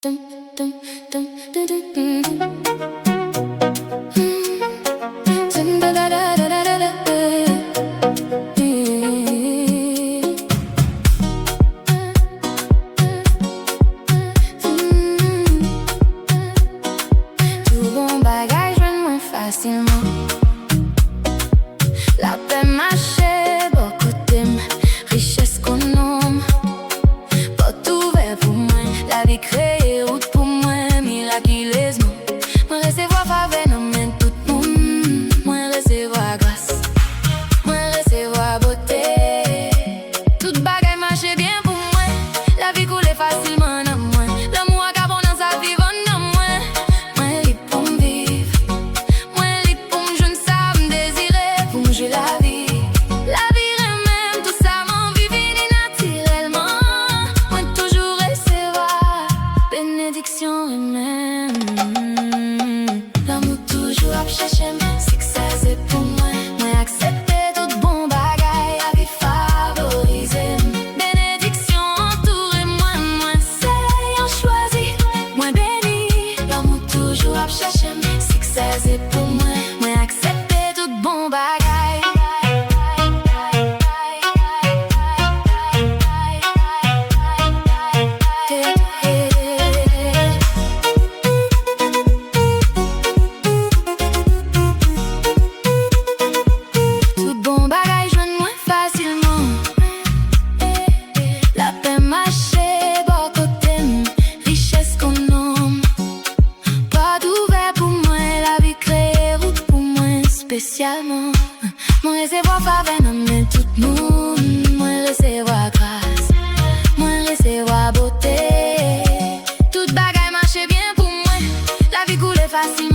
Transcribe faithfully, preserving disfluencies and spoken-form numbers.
Tout bon bagay jwenn mwen fasilman. Lapè mache bò kote m, richès konnen m. Pòt ouvè pou mwen, lavi kreye wout pou mwen mirakilezman. Mwen resevwa favè nan men tout moun, mwen resevwa gras, mwen resevwa bote. Tout bagay mache byen pou mwen, lavi koule fasilman nan mwen. Lanmou ak abondans ap viv anndan mwen. Mwen lib pou m viv, mwen lib pou m jwenn sa m dezire, pou m jwi lavi. Lavi renmen m, tout sa m anvi vini natirèlman. Mwen toujou resevwa benediksyon renmen m. Lanmou toujou ap chèche m, siksè se pou mwen. Mwen aksepte tout bon bagay, lavi favorize m. Benediksyon antoure mwen, mwen se yon chwazi. Mwen beni, lanmou toujou ap chèche m, siksè se pou mwen. Mwen aksepte tout bon bagay. Tout bon bagay jwenn mwen fasilman. Lapè mache bò kote m, richès konnen m. Pòt ouvè pou mwen, lavi kreye wout pou mwen espesyalman. Mwen resevwa favè nan men tout moun, mwen resevwa gras, mwen resevwa bote. Tout bagay mache byen pou mwen, lavi koule fasilman.